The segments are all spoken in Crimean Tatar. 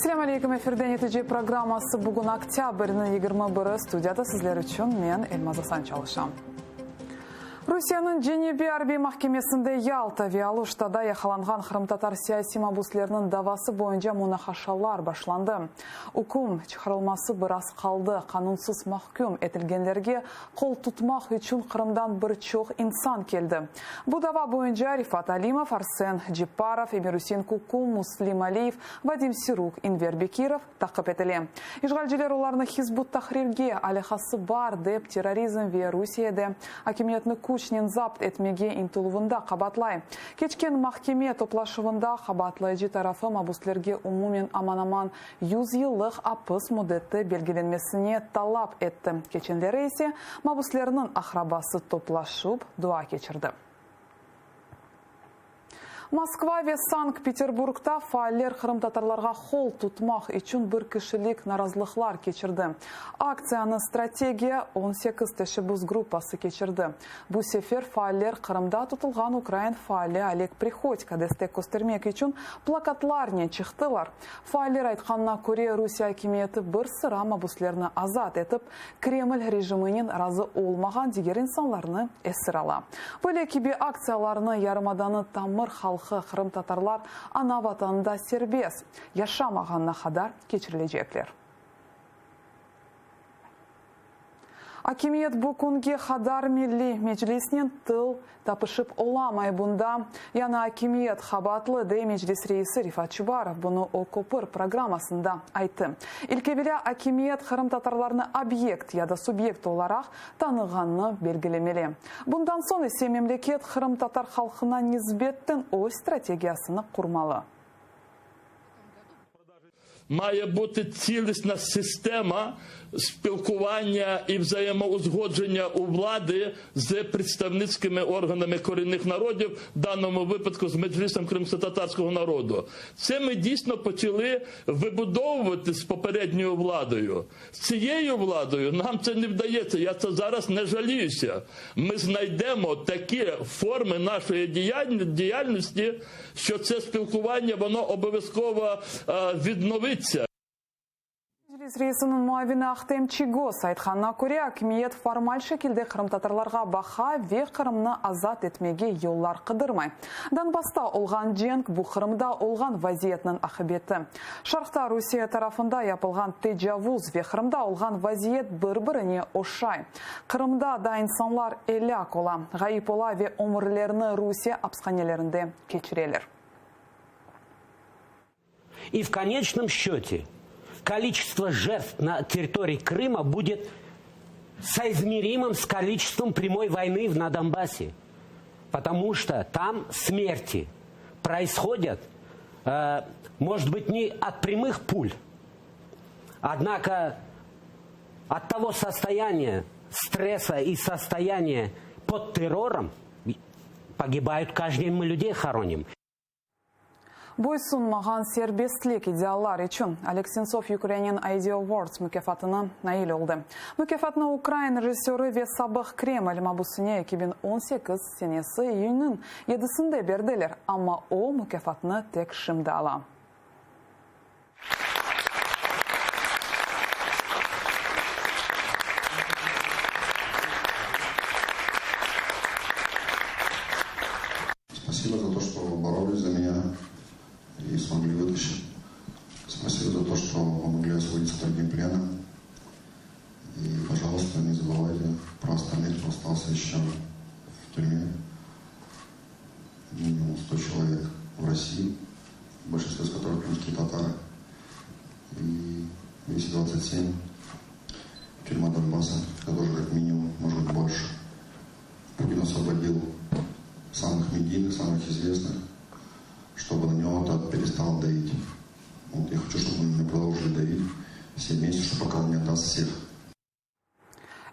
Selâm aleyküm, efirde Netice programması, bugün oktâbrniñ 21-i, studiyada sizler içün men, Elmaz Asan, çalışam. Rusiyeniñ Cenübiy arbiy mahkemesinde Yalta ve Aluştada yaqalanğan qırımtatar siyasiy mabusleriniñ davası boyunca munaqaşalar başlandı. Üküm çıqarılması biraz qaldı, qanunsız mahküm etilgenlerge qol tutmaq içün Qırımdan bir çoq insan keldi. Bu dava boyunca Refat Alimov, Arsen Cepparov, Emir-Üsein Kuku, Muslim Aliyev, Vadim Siruk, İnver Bekirov taqip etile. İşğalciler olarnı Hizb ut-Tahrirge alâqası bar dep terrorizm ve Rusiyede akimiyetni küçnen zapt etmege ıntıluvında qabaatlay. Keçken mahkeme toplaşuvında qabaatlayıcı tarafı mabüslerge umumen aman-aman 100 yıllıq apis müddeti belgilenmesine talap etti, keçenleri ise mabüslerniñ aqrabası toplaşıp dua keçirdi. Moskva ve Sankt-Peterburgda faaller qırımtatarlarğa qol tutmaq içün bir kişilik narazılıqlar keçirdi. Aktsiyanı Strategiya 18 teşebbüs gruppası keçirdi. Bu sefer faaller Qırımda tutulğan ukrain faali Oleg Prihodko destek köstermek içün plakatlarnen çıqtılar. Faaller aytqanına köre, Rusiye akimiyeti bir sıra mabüslerni azat etip, Kreml rejiminen razı olmağan diger insanlarnı esir ala. Böyle kibi aktsiyalarnı yarımadanı tamır halqı, qırımtatarlar ana vatanında serbest yaşamağanına qadar keçirilecekler. Akimiyet bu künge qadar Milliy Meclisnen til tapışıp olamay. Bunda yañı akimiyet qabaatlı, dey Meclis reisi Refat Çubarov. Bunı o Köpür programmasında ayttı. İlk evelâ akimiyet qırımtatarlarnı obyekt ya da subyekt olaraq tanığanını belgilemeli. Bundan soñ ise memleket qırımtatar halqına nisbetten öz strategiyasını qurmalı. Mає бути цілісна система спілкування і взаємоузгодження у влади з представницькими органами корінних народів, в даному випадку з Меджлісом кримськотатарського народу. Це ми дійсно почали вибудовувати з попередньою владою. З цією владою нам це не вдається, я це зараз не жаліюся. Ми знайдемо такі форми нашої діяльності, що це спілкування, воно обов'язково відновиться. Meclis reisiniñ muavini Ahtem Çiygoz aytqanına köre, akimiyet formal şekilde qırımtatarlarğa baqa ve Qırımnı azat etmege yollar qıdırmay. Donbassta olğan cenk, bu Qırımda olğan vaziyetniñ aqibeti. Şarqta Rusiye tarafında yapılğan tecavuz ve Qırımda olğan vaziyet bir-birine oşay. Qırımda da insanlar elâk ola, ğayıp ola ve ömürlerini Rusiye apshanelerinde keçireler. И в конечном счете количество жертв на территории Крыма будет соизмеримым с количеством прямой войны на Донбассе. Потому что там смерти происходят, э, может быть, не от прямых пуль, однако от того состояния стресса и состояния под террором погибают каждый день, мы людей хороним. Boysunmağan serbestlik ideallar içün Oleg Sentsov Ukrainian Idea Awards mukâfatına nail oldı. Mukâfatnı ukrain rejissörı ve sabıq Kreml mabusine 2018 senesi iyünniñ yedisinde berdiler, amma o, mukâfatnı tek şimdi ala. Spasibo za to, chto borolись za menya i smogli vytashchit. Spasibo za to, chto pomogli osvoboditsya drugim plennym. I, pozhaluysta, ne zabyvayte pro ostalnykh, kto ostalsya eshche v tyurme. Minimum 100 chelovek v Rossii, v bolshinstve iz kotorykh krymskiye tatary. I 227 tyurma Donbassa, eto tozhe kak minimum, mozhet byt bolshe. Putin osvobodil samykh mediynyh, samykh izvestnykh, chtoby na nego eto perestal davit. Vot ya hoçu, chtoby na menya prodolzhili davit vse vmeste, chtob poka on ne otdast vseh.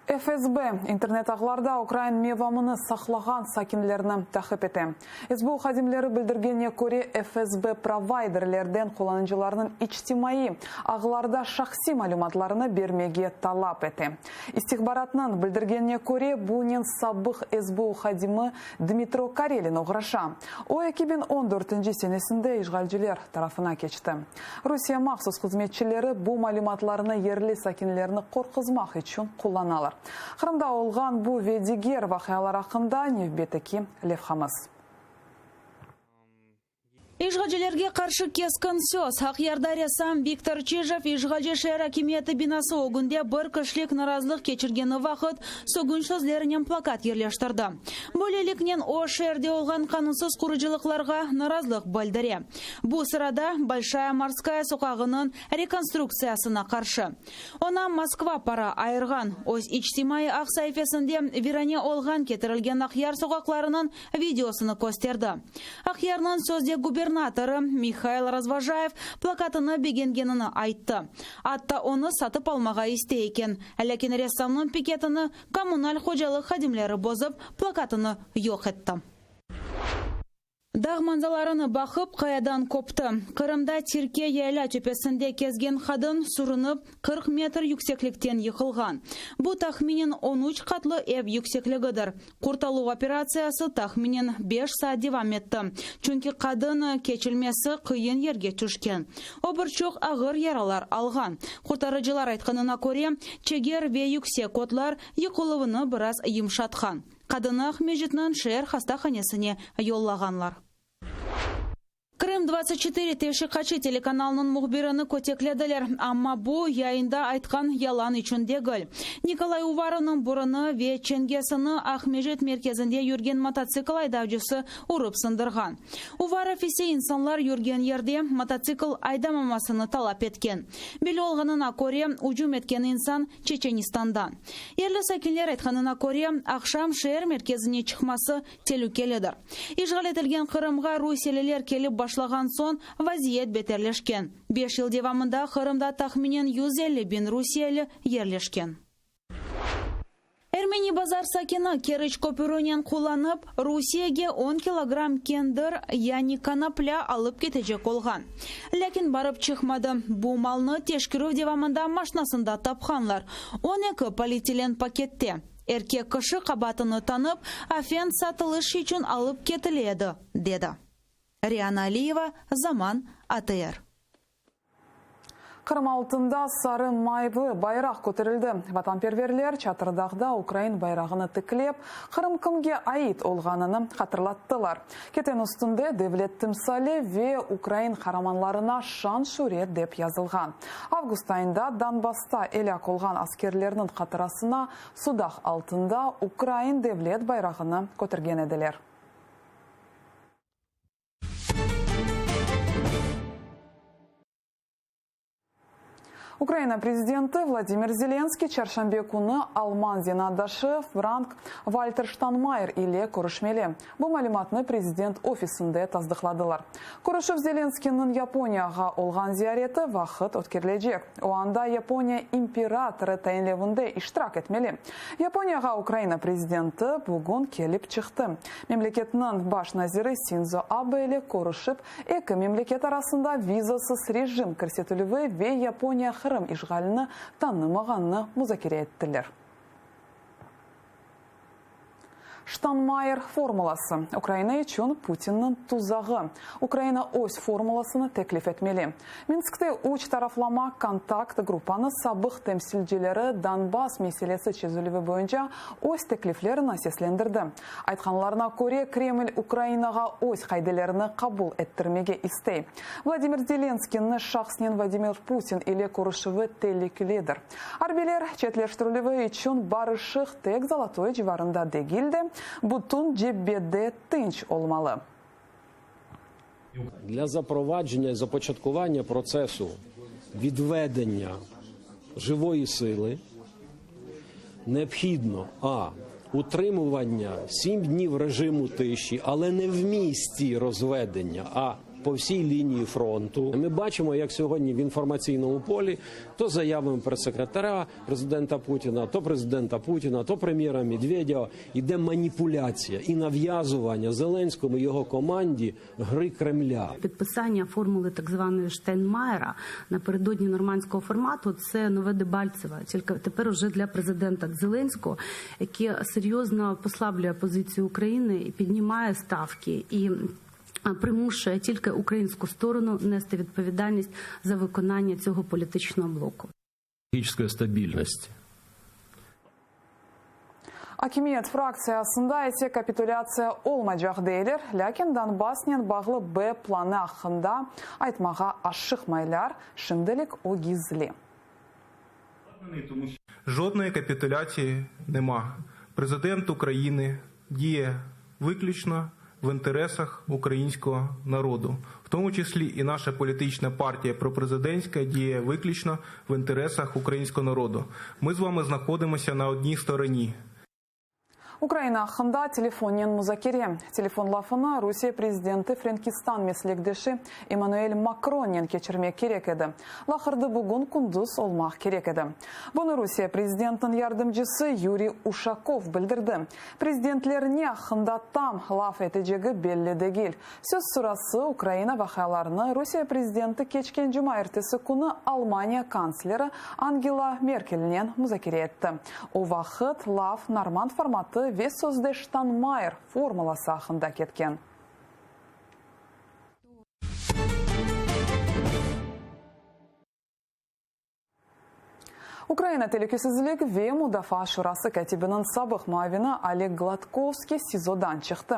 FSB, internet ağlarda ukrain mevamını saqlağan sakinlerni taqip ete. SBU hadimleri bildirgenine köre, FSB provayderlerden qullanıcılarnıñ içtimaiy ağlarda şahsiy malümatlarını bermege talap ete. İstihbaratnıñ bildirgenine köre, bunen sabıq SBU hadimi Dmitro Karelin oğraşa. O, 2014 senesinde işğalciler tarafına keçti. Rusiye mahsus hızmetçileri bu malümatlarnı yerli sakinlerni qorquzmaq içün qullanalar. Qırımda olğan bu ve diger vaqialar aqqında nevbetteki levhamız. İşğalcilerge qarşı keskin söz. Aqyarda ressam Viktor Çijev işğalci şeer akimiyeti binası ögünde bir kişilik narazılıq keçirgeni vaqıt sögünç sözlerinen plakat yerleştirdi. Böyleliknen o, şeerde olğan qanunsız qurucılıqlarğa narazılıq bildire. Bu sırada Bolşaya Morskaya soqağınıñ rekonstruktsiyasına qarşı. Oña Moskva para ayırğan. Öz içtimaiy ağ saifesinde virane olğan ketirilgen Aqyar soqaqlarınıñ videosını kösterdi. Aqyarnıñ sözde gubernatorı Mihail Razvojayev plakatını begengenini ayttı. Atta onı satıp almağa istey eken. Lâkin ressamnıñ piketini kommunal hocalıq hadimleri bozıp, plakatını yoq etti. Dağ manzalarını baqıp, qayadan koptı. Qırımda Tirke yayla töpesinde kezgen qadın sürünip, 40 metr yükseklikten yıqılğan. Bu tahminen on üç qatlı ev yüksekligidir. Qurtaluv operatsiyası tahminen beş saat devam etti, çünki qadın keçilmesi qıyın yerge tüşken. O bir çoq ağır yaralar alğan. Qurtarıcılar aytqanına köre, çeger ve yüksek otlar yıqıluvını biraz yımşatqan. Qadını Aqmescitniñ şeer hastahanesine yollağanlar. Krım 24 teşviqatçı telekanalınıñ mühbirini köteklediler, amma bu, yayında aytqan yalan içün degil. Nikolay Uvarovnıñ burunı ve çengesini Aqmescit merkezinde yürgen mototsikl aydavcısı urıp sındırğan. Uvarov ise insanlar yürgen yerde mototsikl aydamamasını talap etken. Belli olğanına köre, ücüm etken insan Çeçenistandan. Yerli sakinler aytqanına köre, aqşam şeer merkezine çıqması telükelidir. İşğal etilgen Qırımğa rusiyeliler kelip başlağan soñ vaziyet beterleşken. Beş yıl devamında Qırımda tahminen 150 biñ rusiyeli yerleşken. Ermeni Bazar sakini Keriç köpürünen qullanıp, Rusiyege on kilogramm kendir, yani konoplâ alıp ketecek olğan. Lâkin barıp çıqmadı. Bu malnı teşkerüv devamında maşnasında tapqanlar, 12 polietilen pakette. Erkek kişi qabaatını tanıp, afen satılış içün alıp ketile edi, dedi. Riana Aliyeva, Zaman, ATR. Qırım altında sarı-mavı bayraq köterildi. Vatanperverler Çatırdağda ukrain bayrağını tiklep, Qırım kimge ait olğanını hatırlattılar. Keten üstünde devlet timsali ve ukrain qaramanlarına şan-şüret dep yazılğan. Avgust ayında Donbassta elâk olğan askerlerniñ hatırasına Sudaq altında ukrain devlet bayrağını kötergen ediler. Ukraina prezidenti Vladimir Zelenskiy çarşanbe künü alman zenaatdaşı Frank-Valter Ştanmayer ile körüşmeli. Bu malümatnı prezident ofisinde tasdıqladılar. Körüşüv Zelenskiyniñ Yaponiyağa olğan ziyareti vaqıt ötkerilecek. O anda Yaponiya imperatorı tayinlevinde iştirak etmeli. Yaponiyağa Ukraina prezidenti bugün kelip çıqtı. Memleketniñ baş naziri Sindzo Abe ile körüşip, eki memleket arasında vizasız rejim kirsetilüvi ve Yaponiya Qırım işğalini tanımağanını muzakere ettiler. Ştanmayer formulası, Ukraina içün Putinniñ tuzağı. Ukraina öz formulasını teklif etmeli. Minskte üç taraflama kontakt gruppanı sabıq temsilcileri Donbass meselesi çezilüvi boyunca öz tekliflerini seslendirdi. Aytqanlarına köre, Kreml Ukrainağa öz qaidelerini qabul ettirmege istey. Vladimir Zelenskiyniñ şahsnen Vladimir Putin ile körüşüvi telükelidir. Arbiyler çetleştirilüvi içün barışıq tek Zolotoye civarında degil de, bütün cebede tınç olmalı. Для запровадження і започаткування процесу відведення живої сили необхідно, а, утримування 7 днів режиму тиші, але не в місті розведення, а. по всій лінії фронту. Ми бачимо, як сьогодні в інформаційному полі то заявами прес-секретаря президента Путіна, то президента Путіна, то прем'єра Медведєва йде маніпуляція і нав'язування Зеленському і його команді гри Кремля. Підписання формули так званої Штайнмаєра напередодні нормандського формату це нове Дебальцеве, тільки тепер уже для президента Зеленського, яке серйозно послаблює позицію України і піднімає ставки і примушує тільки українську сторону нести відповідальність за виконання цього політичного блоку. Стабільність. Akimiyet fraktsiyasında ise kapitulâtsiya olmaycaq deyler, lâkin Donbassnen bağlı B planı aqqında aytmağa aşıqmaylar, şimdilik o gizli. Жодної капітуляції нема. Президент України діє виключно в інтересах українського народу, в тому числі і наша політична партія пропрезидентська діє виключно в інтересах українського народу. Ми з вами знаходимося на одній стороні. Ukraina aqqında telefonnen muzakere. Telefon lafını Rusiye prezidenti Frenkistan meslekdeşi Emmanuel Makronnen keçirmek kerek edi. Laqırdı bugün kündüz olmaq kerek edi. Bunı Rusiye prezidentiniñ yardımcısı Yuriy Uşakov bildirdi. Prezidentler ne aqqında tam laf etecegi belli degil. Söz sırası, Ukraina vaqialarını Rusiye prezidenti keçken cumaertesi künü Almaniya kantsleri Angela Merkelnen muzakere etti. O vaqıt laf normand formatı ve sözde Ştanmayer formulası aqqında ketken. Ukraina Telükesizlik ve mudafaa şurası kâtibiniñ sabıq muavini Oleg Gladkovskiy SİZOdan çıqtı.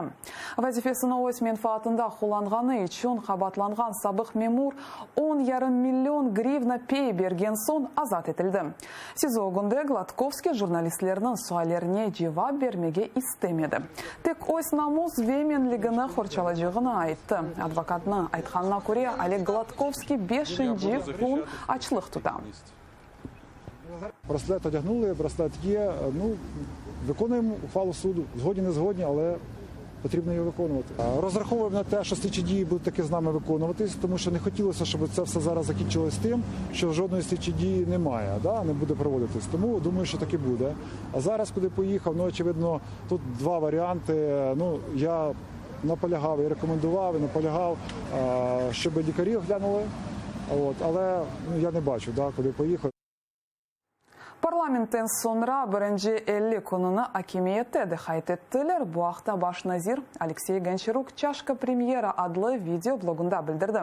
Vazifesini öz menfaatında qullanğanı içün qabaatlanğan sabıq memur on yarım million grivna pey bergen soñ azat etildi. SİZO ögünde Gladkovskiy jurnalistlerniñ suallerine cevap bermege istemedi. Tek öz namus ve menligini qorçalacağını ayttı. Advokatnıñ aytqanına köre, Oleg Gladkovskiy beşinci kün açlıq tuta. Браслет одягнули, браслет є. Ну, виконуємо ухвалу суду. Згодні, не згодні, але потрібно її виконувати. Розраховуємо на те, що слідчі дії будуть таки з нами виконуватись, тому що не хотілося, щоб це все зараз закінчилось тим, що жодної слідчої дії немає, да, не буде проводитись. Тому думаю, що так і буде. А зараз, куди поїхав, ну, очевидно, тут два варіанти. Ну, я наполягав і рекомендував, і наполягав, щоб лікарі оглянули. От, але ну, я не бачу, да, куди поїхав. Parlamentten soñra birinci 50 kününi akimiyette de qayd ettiler. Bu aqta baş nazir Aleksey Gonçaruk Çaşka premyera adlı video blogunda bildirdi.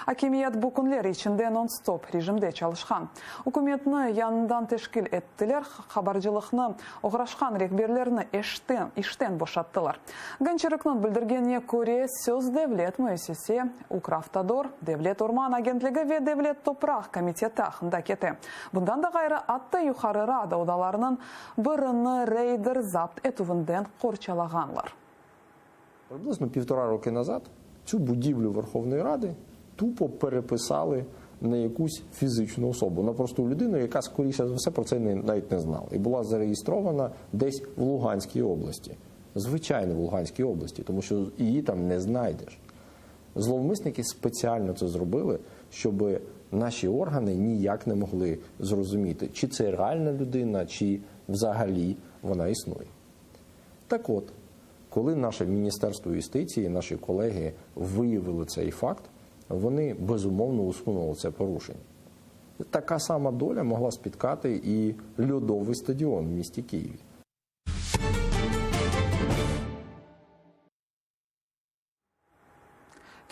Akimiyet bu künler içinde non-stop rejimde çalışqan. Ükümetni yañıdan teşkil ettiler, qabarcılıqnı oğraşqan rehberlerni eşten, işten boşattılar. Gonçaruknıñ bildirgenine köre, söz devlet müessise Ukravtodor, Devlet orman agentligi ve Devlet topraq komiteti aqqında kete. Bundan da ğayrı, atta Yuqarı Rada odalarınıñ birini reyder zapt etüvinden qorçalağanlar. Приблизно півтора роки назад цю будівлю Верховної Ради тупо переписали на якусь фізичну особу, на просту людину, яка, скоріше за все, про це навіть не знала. І була зареєстрована десь в Луганській області. Звичайно, в Луганській області, тому що її там не знайдеш. Зловмисники спеціально це зробили, щоб наші органи ніяк не могли зрозуміти, чи це реальна людина, чи взагалі вона існує. Так от, коли наше Міністерство юстиції, наші колеги виявили цей факт, вони безумовно усунули це порушення. Така сама доля могла спіткати і льодовий стадіон в місті Києві.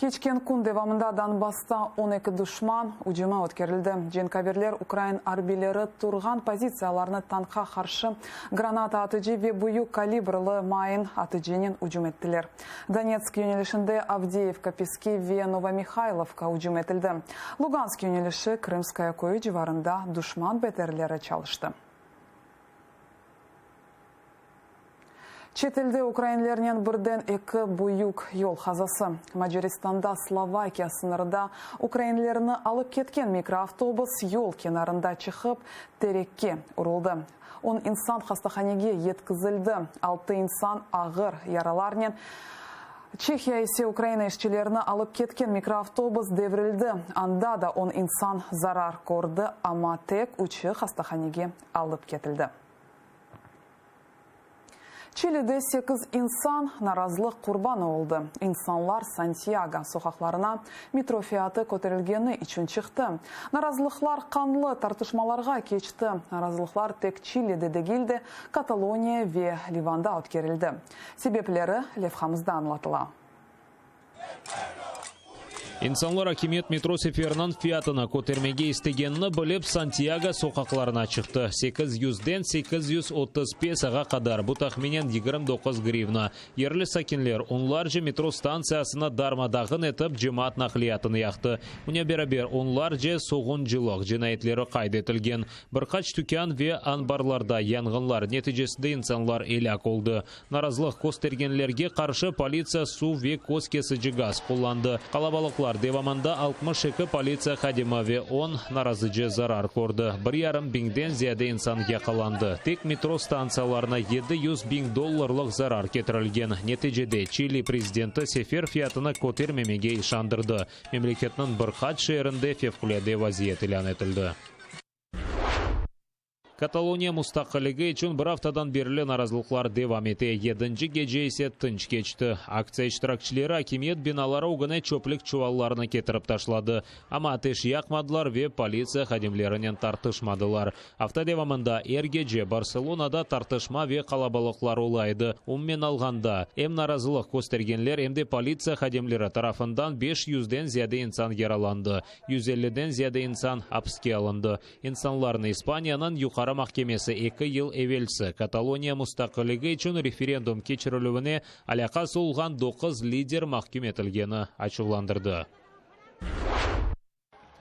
Keçken kün devamında Donbassta 12 duşman ücümi ötkerildi. Cenkâverler ukrain arbiyleri turğan pozitsiyalarını tankqa qarşı granata atıcı ve büyük kalibrli mayın atıcınen ücüm ettiler. Donetsk yönelişinde Avdeyevka, Peski ve Novomihaylovka ücüm etildi. Lugansk yönelişi Krımskaya köyü civarında duşman BTRleri çalıştı. Çetelde ukrainlernen birden eki büyük yol qazası. Macaristanda Slovakiya sıñırında ukrainlerni alıp ketken mikroavtobus yol kenarında çıqıp, terekke uruldı. On insan hastahanege yetkizildi, altı insan ağır yaralarnen. Çehiya ise Ukraina işçilerini alıp ketken mikroavtobus devrildi. Anda da on insan zarar kördi, amma tek üçü hastahanege alıp ketildi. Çilide sekiz insan narazılıq qurbanı oldı. İnsanlar Santyago soqaqlarına metro fiyatı köterilgeni içün çıqtı. Narazılıqlar qanlı tartışmalarğa keçti. Narazılıqlar tek Çilide degil de, Kataloniya ve Livanda ötkerildi. Sebepleri levhamızda añlatıla. İnsanlar akimiyet metro seferiniñ fiyatını kötermege istegenini bilip, Santyago soqaqlarına çıqtı. Sekiz yüzden 830 pesoğa qadar, bu tahminen 29 grivna. Yerli sakinler onlarca metro stantsiyasını darma-dağın etip, cemaat naqliyatını yaqtı. Bunen beraber, onlarca soğuncılıq cinayetleri qayd etilgen. Bir qaç tükân ve anbarlarda yanğınlar neticesinde insanlar elâk oldı. Narazılıq köstergenlerge qarşı politsiya suv ve köz kesici gaz qullandı. Qalabalıqlar devamında 62 politsiya hadimi ve on narazıcı zarar kördi. Bir yarım biñden ziyade insan yaqalandı. Tek metro stantsiyalarına 700 biñ dollarlıq zarar ketirilgen. Neticede Çili prezidenti sefer fiyatını kötermemege işandırdı. Memleketniñ bir qaç şeerinde fevqulâde vaziyet ilân etildi. Kataloniya mustaqilligi içün bir aftadan berli narazılıqlar devam ete, yedinci gece ise tınç keçti. Aktsiya iştirakçileri akimiyet binaları ögüne çöplük çuvallarını ketirip taşladı, amma ateş yaqmadılar ve politsiya hadimlerinen tartışmadılar. Afta devamında er gece Barselonada tartışma ve qalabalıqlar ola edi. Umumen alğanda, em narazılıq köstergenler, em de politsiya hadimleri tarafından beş yüzden ziyade insan yaralandı, yüz elliden ziyade insan apiske alındı. İnsanlarnı İspaniyanıñ Yuqarı mahkemesi eki yıl evelsi Kataloniya mustaqilligi içün referendum keçirilüvine alâqası olğan doquz lider mahküm etilgeni açuvlandırdı.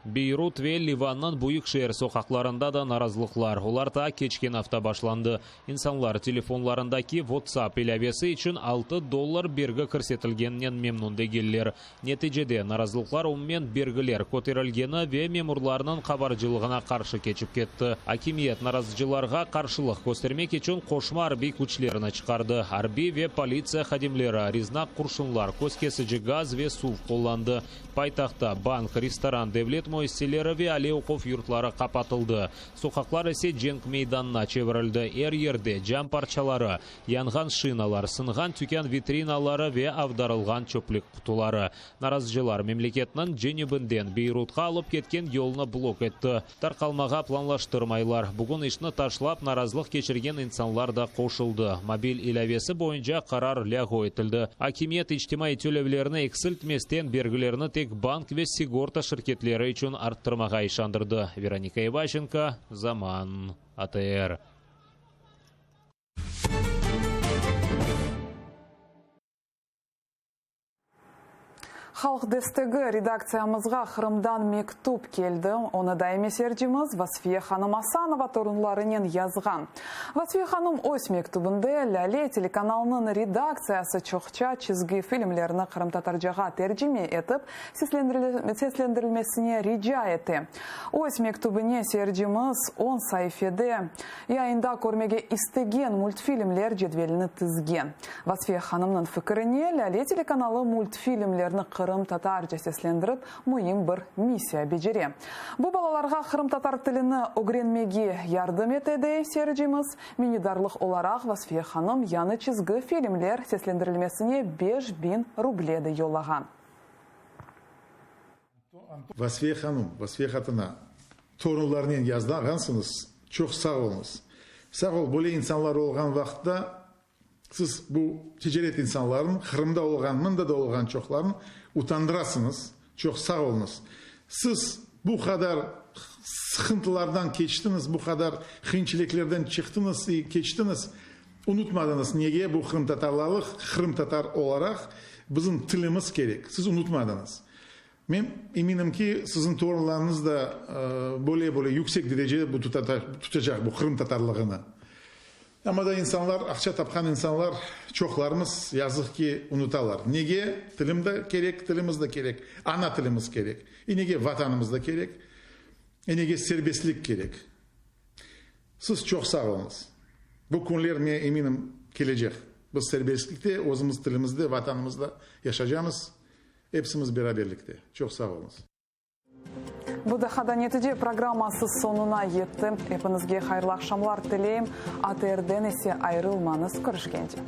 Beyrut ve Livannıñ büyük şeer soqaqlarında da narazılıqlar. Olar taa keçken afta başlandı. İnsanlar telefonlarındaki WhatsApp ilâvesi içün 6 dollar bergi kirsetilgeninen memnün degiller. Neticede narazılıqlar umumen bergiler köterilgeni ve memurlarnıñ qabarcılığına qarşı keçip ketti. Akimiyet narazıcılarğa qarşılıq köstermek içün qoşma arbiy küçlerini çıqardı. Arbiy ve politsiya hadimleri rezina qurşunlar, köz kesici gaz ve suv qullandı. Paytahtta bank, restoran, devlet müessiseleri ve aliy oquv yurtları qapatıldı. Soqaqlar ise cenk meydanına çevirildi. Er yerde cam parçaları, yanğan şinalar, sınğan tükân vitrinaları ve avdarılğan çöplük qutuları. Narazıcılar memleketniñ cenübinden Beyrutqa alıp ketken yolnı blok etti. Tarqalmağa planlaştırmaylar. Bugün işni taşlap narazılıq keçirgen insanlar da qoşuldı. Mobil ilâvesi boyunca qarar lâğu etildi. Akimiyet içtimaiy tölevlerni eksiltmezden bergilerni tek bank ve sigorta şirketleri içün arttırmağa işandırdı. Veronika İvaşenko, Zaman, ATR. Halq destegi redaktsiyamızğa Qırımdan mektüp keldi. Onı daimiy seyircimiz Vasfiye hanım Asanova torunlarınen yazğan. Vasfiye hanım öz mektübinde Lâle telekanalınıñ redaktsiyası çoqça çizgi filmlerni qırımtatarcağa tercime etip seslendirilmesine rica ete. Öz mektübine seyircimiz on saifede yayında körmege istegen multfilmler cedvelini tizgen. Vasfiye hanımnıñ fikirine, Lâle telekanalı multfilmlerni qırımtatarca seslendirip, müim bir missiya becere. Bu balalarğa qırımtatar tilini ögrenmege yardım ete, dey seyircimiz. Minnetdarlıq olaraq Vasfiye hanım yañı çizgi filmler seslendirilmesine 5000 ruble de yollağan. Vasfiye hanım, Vasfiye hatına, torunlarnen yazdağansıñız, çoq sağ oluñız. Sağ ol, böyle insanlar olğan vaqıtta siz bu ticaret insanların, Qırımda olğan, mında da olğan çoqların utandırasıñız. Çoq sağ oluñız. Siz bu qadar sıqıntılardan keçtiñiz, bu qadar qıyınçılıqlardan çıqtıñız i keçtiñiz, unutmadıñız nege bu qırımtatarlarlıq, qırımtatar olaraq bizim tilimiz kerek. Siz unutmadıñız. Men eminim ki, siziñ torunlarıñız da böyle-böyle yüksek derecede bu tutacaq bu qırımtatarlığını. Amma da insanlar, aqça tapqan insanlar, çoqlarımız, yazıq ki, unutalar. Nege tilim de kerek, tilimiz de kerek, ana tilimiz kerek, i nege Vatanımız da kerek, i nege serbestlik kerek. Siz çoq sağ oluñız. Bu künler, men eminim, kelecek. Biz serbestlikte, özümiz tilimizde, Vatanımızda yaşacamız, epsimiz beraberlikte. Çoq sağ oluñız. Bu daha da Netice programması soñuna yetti. Epiñizge hayırlı aqşamlar tileyim. ATRden ise ayırılmañız. Körüşkence.